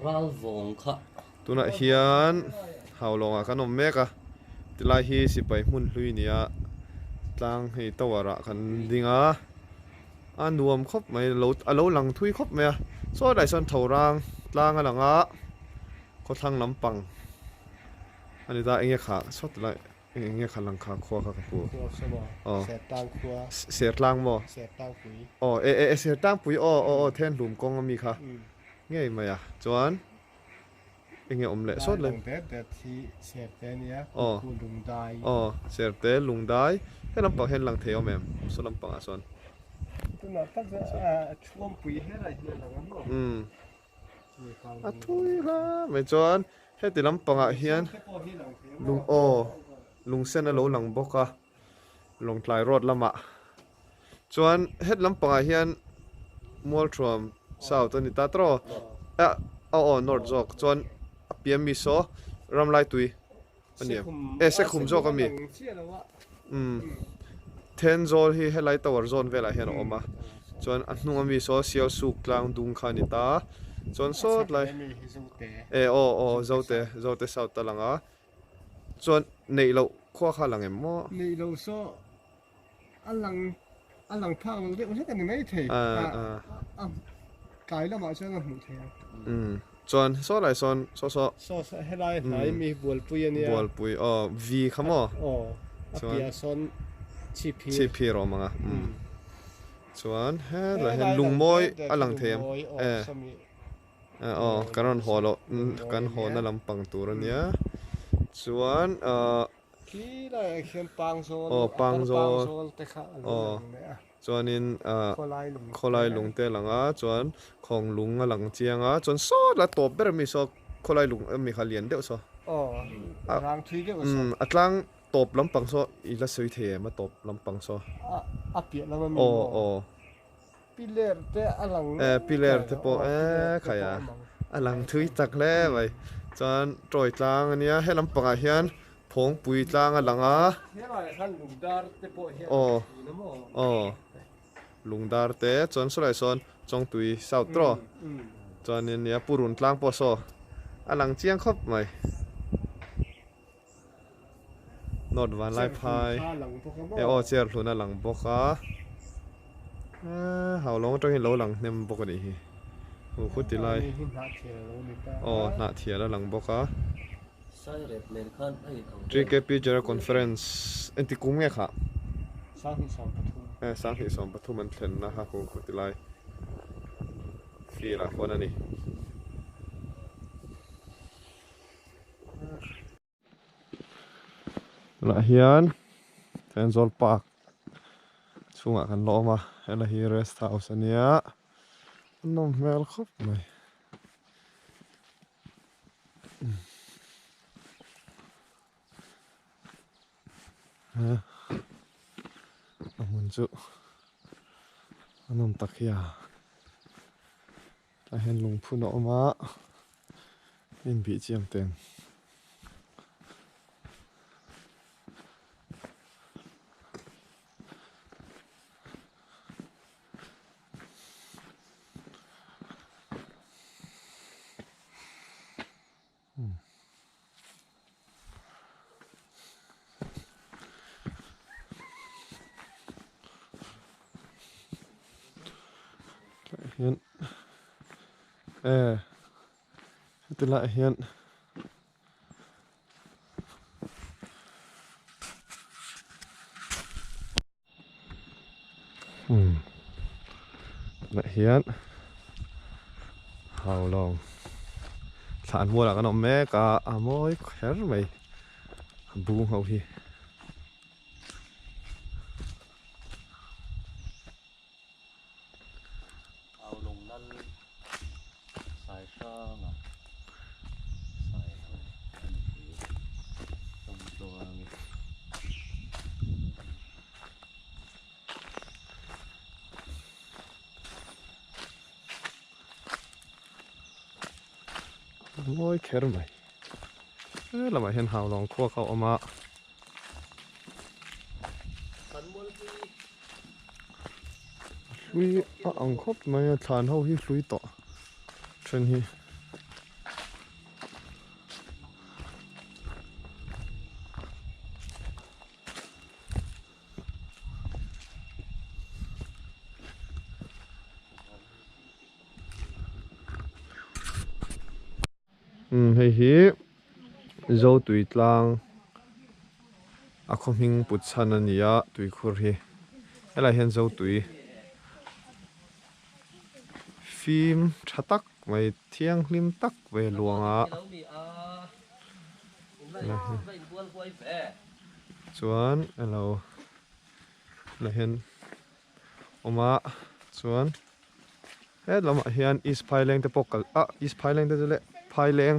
Ral vawng kha. Tunah hian Haulawngah kan awm mek a, tilai hi sipai hmun hlui nia tlang hei tower ah kan ding a, a nuam khawp mai lo a lo lang thui khawp mai a, saw lai sawn tho rang tlang a lang a, khawthlang lampang a ni ta enge kha saw tilai. Eng nge kha lang kha khua kha ka pu? Khua saw maw? Aw. Sertlang khua. Sertlang maw? Sertlangpui. Aw e e Sertlangpui aw aw aw Thenhlum kawng ami kha ngei mai a. Chuan eng nge awm leh sawt le? Lai lang det det hi Serte a nia, Aw. Khu Lungdai. Aw Serte Lungdai. He lampang hian lang thei awm em? Saw lampangah sawn. Tunah tak chuan a thuampui helai hi a lang a maw? Umm. A thui hla mai chuan heti lampangah hian lung aw lung sen a lo lang bawk a Lawngtlai road lamah chuan het lampangah hian Mualthuam south a ni ta tawh a aw aw north zawk chuan a pian mi saw Ramlaitui a ni em e Sekhum zawk a mi umm Thenzawl hi helai tower zawn velah hian a awm a chuan a hnung ami saw Sialsuk tlang dung kha a ni ta chuan sawt lai e aw aw Zote Zote south a lang a chuan neih loh khua kha a lang em maw? Neih loh saw a lang a lang phak lo deuh hlek a ni maithei a tlai lamah chuan a hmuh theih ang. Umm chuan saw lai sawn saw saw. Saw saw helai hnai mi bualpui a nia. Bualpui aw V kha maw? Aw a piah sawn chhip hi. Chhip hi a rawm ang a umm chuan helai hian lungmawi a lang thei ang e aw kan rawn haw loh kan haw na lampang tur a nia chuan ahh. Khi laiah khian Pangzawl, Aw, Upper Pangzawl. Pangzawl te kha a lo Aw, lang leh a. chuanin ah Khawlai lung te. khawlai lung te a lang a, chuan khawng lung a lang chiang a, chuan saw la tawp ber ami saw khawlai lung ami kha lian deuh saw. Aw, A rang thui deuh saw. Umm, a tlang tawp lampang saw i la sawi thei em a tawp lampang saw? A, a piah lam ami Aw, maw? aw. Piler te a lang Eh, piler te pawh aw, eh piler te khai pawh a, a mang. a lang thui tak hle mai. Chuan tawi tlang a nia, he lampangah hian phawngpui tlang a lang a. Helaiah khan lungdar te pawh hian Aw, a thin a maw? aw, lungdar te, chuan sawlai sawn Chawngtui South tawh chuanin nia Purun tlang pawh saw a lang chiang khawp mai. North Vanlai phai e aw chair hlun a lang bawk a eh Haulawng atangin lo lang hnem bawk a nih hi hu khu ti lai aw hnah thial a lang bawk a TKP General Conference engti kum nge kha eh 2023 an thlen na kha hu khu ti lai field ah khuan a ni. Tunah hian Thenzawl Park chhungah kan la awm a, helai hi rest house a nia, a nawm hmel khawp mai. A hmun chu a nawm tak hi a. Tah hian lungphun a awm a, inbih chiang teng. Tah hian eh heti laiah hian umm tunah hian haulawng thlan mualah kan awm mek a a mawi kher mai a bung ho hi. Aulawng lal sai hranga sai ho a ni hi Tlawmtluangi. Mawi kher mai he lamah hian Haulawng khua kha a awm a. Hlui a ang khawp mai a thlan ho hi hlui tawh then hi. Umm hei hi Zotui tlang a khaw hming put chhan a ni a tuikhur hi helaiah hian Zotui fim tha tak mai thianghlim tak mai a luang a chuan elo helaiah hian awm a chuan He lamah hian East Phaileng te pawh kal ah East Phaileng te chu leh Phaileng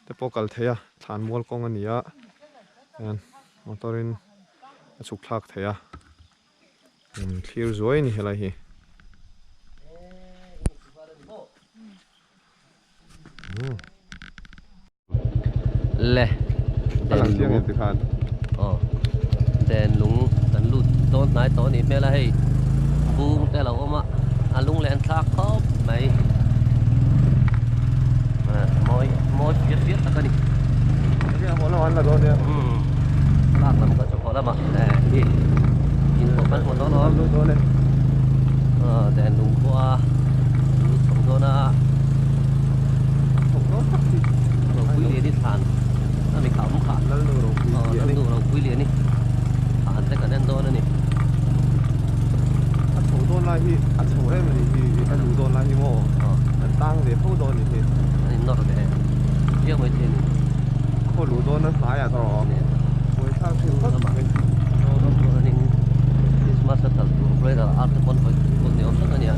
te pawh kal thei a thlan mual kawng a ni a hian motor in a chhuk thlak thei a thlir zuai a ni helai hi. Le den lung aw den lung kan lut dawn hnai tawh a nih hmel a hei bung te a lo awm a a lung leh an thlak khawp mai mawi mawi fiah fiah tak a ni umm lak lam kha chu haw lamah eh in pawh kan hmu dawn awm aw den lung khua lut chho dawn a. Ropui lian hi thlan a mi khah awm khah Lalnu ropui lian hi thlan te kan en dawn a ni. A chho dawn lai hi a chho em a ni hi a luh dawn lai hi maw an tang ve fo dawn a ni hi. An in nawr ve viau mai thei a ni. Khaw luh dawn a hnaiah ka rawh buai thlak thin phawt mai. Zoram chuanin Christmas a kal tur brother art te pawn hawi tur ni awm tak a nia.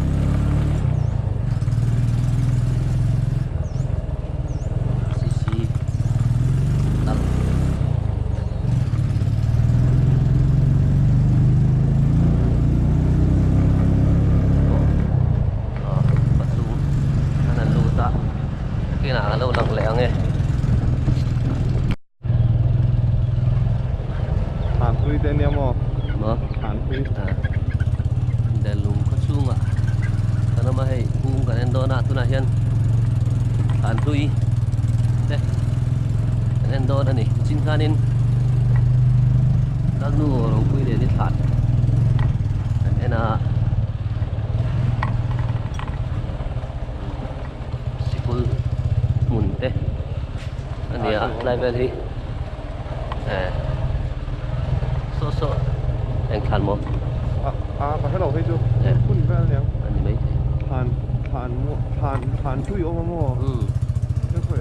Thlanpui te ania maw? Maw? Thlanpui. Delung khaw chhungah kan awm a hei kung kan en dawn a tunah hian thlanhlui te kan en dawn a ni chin khanin Lalnu ropui leh ni thlan kan en a sikul hmun te a ni a tlai vel hi eh saw saw eng thlan maw a a ka hrelo hei chu hun vel aniang a ni mai thei thlan thlan maw thlan thlan hlui awm a maw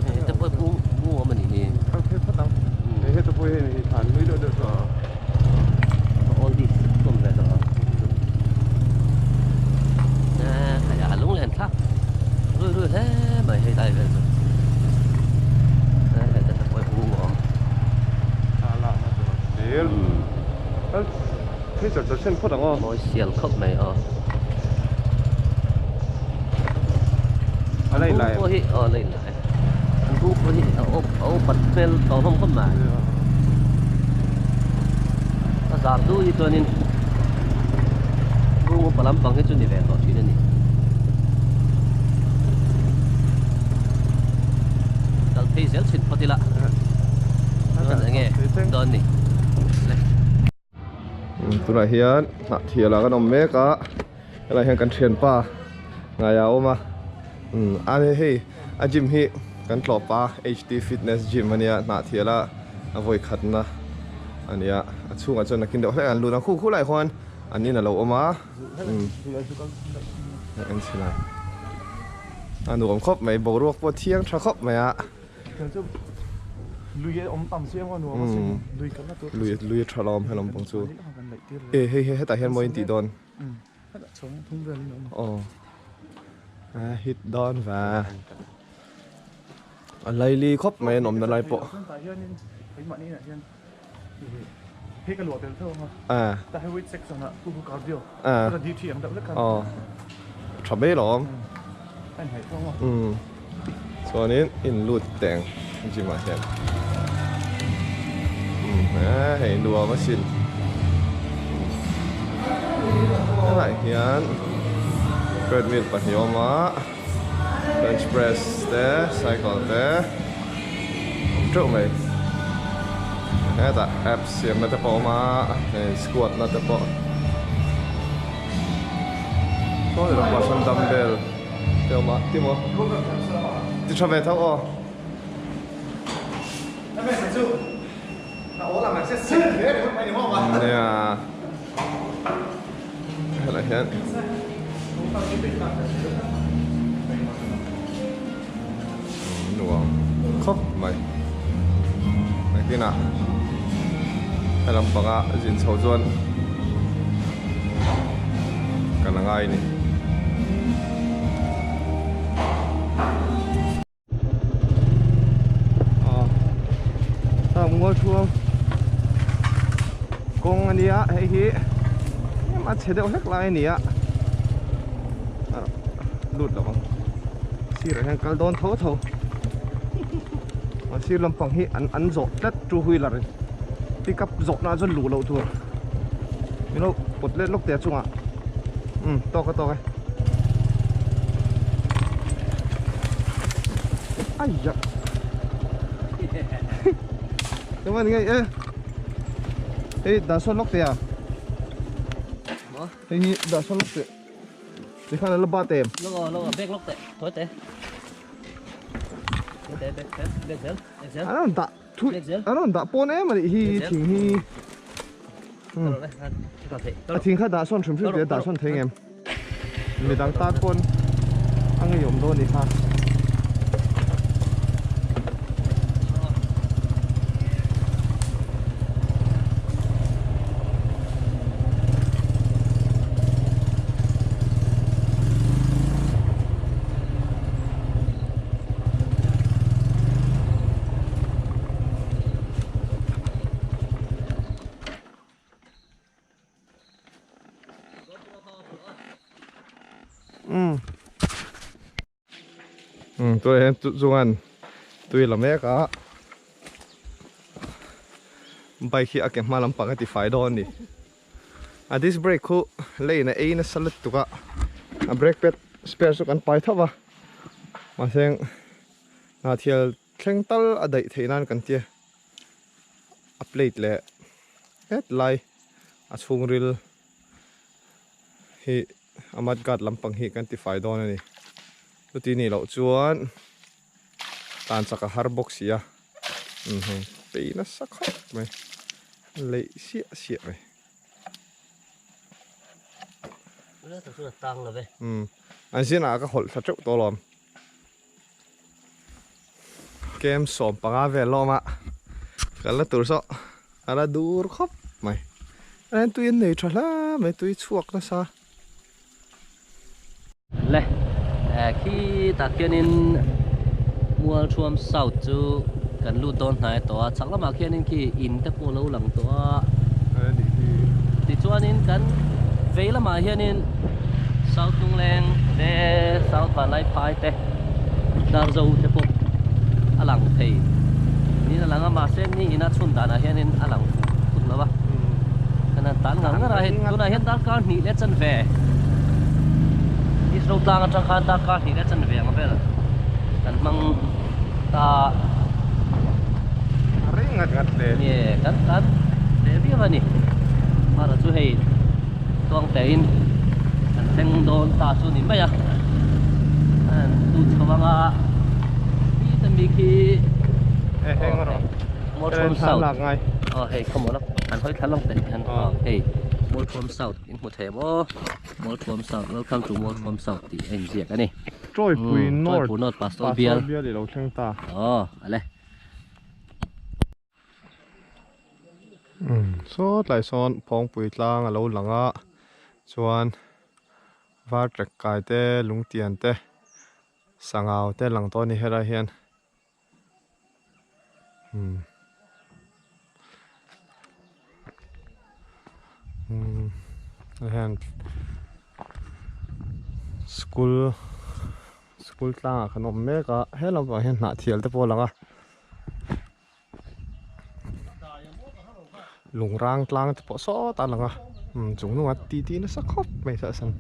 hei te pawh bung bung awm a nih hi kal phei phawt ang hei heta pawh hi hei thlan hlui deuh deuh chu all this awm ve tawh a hei a lung len thlak rui rui hle mai hei dai vel chu hei te pawh bung awm a lakna tur thil kal phei char char then phawt ang aw mawi sial khawp mai aw a la inlai pawh hi aw la inlai an bung pawh hi a awp a upat hmel tawh hlawm khawp mai a zar du hi chuanin bung upa lampang hi chu ni ve tawh thin a ni kal phei zel chhin phawt ila chuan enge dawn ni le. Tunah hian hnah thial ah kan awm mek a helaiah hian kan thianpa ngaia a awm a a hei a gym hi kan tlawp a H_T fitness gym ania hnah thial a a vawi khatna ania a chhungah chuan nakin deuh hlek an lut ang khu khulaiah khuan an in alo awm a en chhin a a nuam khawp mai boruak pawh a thiang tha khawp mai a. Lui lui a tha lo awm helawm pawng chu e hei hei hetah hian mawi in tih dawn aw a hit dawn va a laili khawp mai an awmna lai pawh a a aw tha mai alawm umm chuanin in lut teng gym ah hian umm hei nuam asin helaiah hian treadmill pahnih a awm a bench press te cycle te awm teuh mai hetah abs siamna te pawh a awm a hei squat na te pawh saw leh lamah sawn dumbbell te a awm a ti maw ti tha ve tho aw. Nia helai hian nuam khawp mai nakinah he lampanga zin chho chuan kan la ngai a ni. Aw mual thuam kawng a nia hei hi a chhe deuh hlek lai a ni a lut lo ang sirah hian kal dawn tho tho a sir lampang hi an an zawh tlat two wheeler in pickup zawh na chuan luh loh tur min lo pawt let lawk teh a chungah umm tawk a tawk e. Ai ya. Các bạn nghe ê. Ê, đã xuân lóc tè à? Thế hi đã xuân lóc tè. Thế khá là lớp ba tèm. Lóc rồi, lóc rồi, bek lóc tè. Thôi tè. Tè, bek, bek, bek zel, bek zel. Anh đã thui, anh đã pon em mà hi thing hi. A thing kha dah sawn hrim hrim tih a dah sawn thei ngem? Midang tan pawn a ngeiawm dawn a ni kha. Um tunah hian chuan tui la mek a bike hi a ke hma lampang a ti fai dawn a ni a disc brake khu lane a ei nasa lutuk a a brake pad spare chu kan pai tho va mahse hnah thial thleng tal a daih theih nan kan tia. A plate leh het lai a chhungril hi a mud guard lampang hi kan tifai dawn a ni chuti nih loh chuan tan chak a har bawk si a umm hei pei nasa khawp mai leih siah siah mai. Umm an zinah ka hawlh thla teuh tawh alawm. Kem 15 vel lawm a kal na tur saw a la dur khawp mai a tui an nei tha hle mai tui chhuak nasa. Le khi tah khianin Mualthuam South chu kan lut dawn hnai tawh a chhak lamah khianin khi in te pawh a lo lang tawh a tichuanin kan vei lamah hianin South Lungleng te South Vanlaiphai te Darzo te pawh a lang thei niin a lang a mahse ni ina chhun danah hianin a lang fuh thut lo a kan han tan ngar ngar a hei tunah hian darkar hnih leh chanve East Road tlang atang khan darkar hnih leh chanve ang vel kan hmang ta rei ngat ngat hle nge kan tan hle viau a ni mara chu hei Tuang tein kan thleng dawn ta chu ni mai a an tu chho anga khi ta mi khi Mualthuam South aw hei khawmaw la an hawi thla lawk teh hian aw hei Mualthuam South in hmu thei maw Mualthuam South welcome to Mualthuam South tih a inziak a ni Tawipui North Tawipui North Pastor Bial Pastor Bial i lo thleng ta aw ale. Saw tlai sawn phawngpui tlang a lo lang a chuan var trek kai te lungtian te sangau te lang tawh a ni helai hian umm hei hian school school tlangah kan awm mek a he lampang hian hnah thial te pawh a lang a. Lung rang tlang te pawh sawt a lang a umm chung hnungah ti ti nasa khawp mai sah san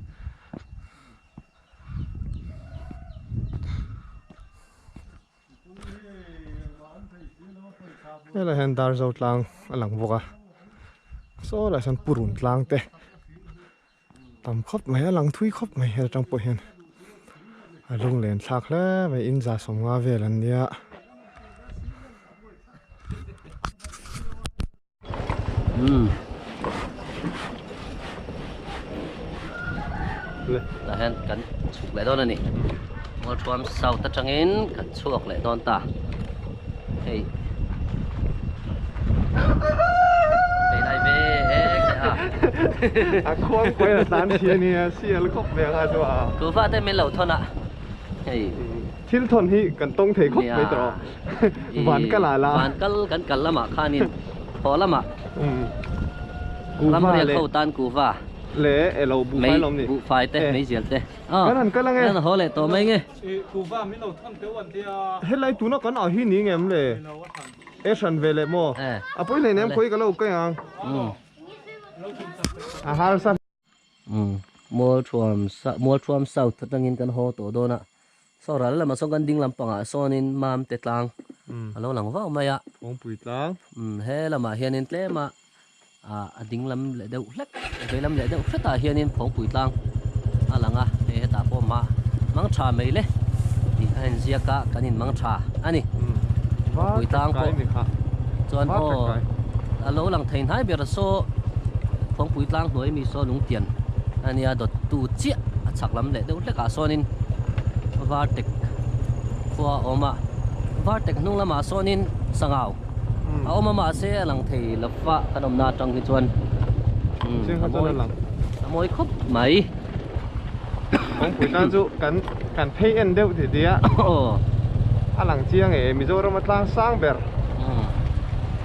helai hian Darzo tlang a lang bawk a saw lai sawn purun tlang te tam khawp mai a lang thui khawp mai hel atang pawh hian a lunglen thlak hle mai in 150 vel an nia. Umm. Tah hian kan chhuk leh dawn a ni. Mualthuam South atangin kan chhuak leh dawn ta. Hei. Bei lai ve ek leh a. A khuang kuai a tlan thi a nia, sial khawp ve ang a chu a. Kuhva te min lo thawn a. Hei. Thil thawn hi kan tawng thei khawp mai tawh. Van kal ah la. Van kal kan kal lamah khanin thaw lamah ram riak ho tan kuhva. Le elo buhfai lawm ni. Buhfai te meizial te. Kan han kal ange. Kan haw leh tawh mai nge. Kuhva min lo thawn teuh an tia. Helai tuna kan ah hi ni ngem le. E hran ve leh maw. A pawi hleinem khawi ka lo kai ang. A harsa. Mualthuam Mualthuam South atangin kan haw tawh dawn a, saw ral lamah sawn kan ding lampangah sawnin Mamte tlang a lo lang vau mai a. Kawngpui tlang. He lamah hianin tlema a ding lam leh deuh hlek, vei lam leh deuh hretah hianin Phawngpui tlang a lang a, hei hetah pawh mah mang tha mai le tih a inziak a, kan inmang tha a ni. Phawngpui tlang pawh chuan aw. A lo lang thei hnai ber saw Phawngpui tlang hnuai mi saw lungtian a nia dawt tu chiah a chhak lam leh deuh hlekah sawnin Vartek khua a awm a, Vartek hnung lamah sawnin Sangau a awm a mahse a lang thei lo va kan awmna atang hi chuan a mawi khawp mai. Phawngpui tlang chu kan kan phei en deuh ti tia a lang chiang e Mizoram a tlang sang ber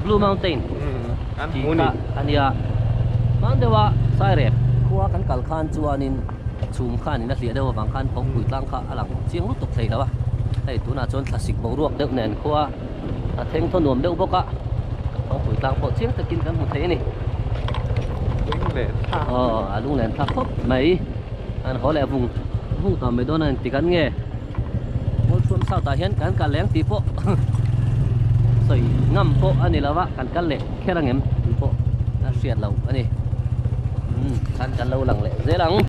Blue Mountain kan hmu ni a nia hmang deuh a Sairep khua kan kal khan chuanin chhum khanin a hliah deuh avang khan Phawngpui tlang kha a lang chiang lutuk thei lo a hei tunah chuan thlasik boruak deuh nen khua a theng thaw nuam deuh bawk a Phawngpui tlang pawh chiang takin kan hmu thei a ni aw a lunglen thlak khawp mai. An haw leh vung vung tawh mai dawn a engtik an nge Mualchhuam South ah hian kan kal leng tih pawh sawi ngam pawh a ni lo a kan kal leh kher ang em tih pawh a hriat loh a ni umm khan kan lo lang leh zel ang.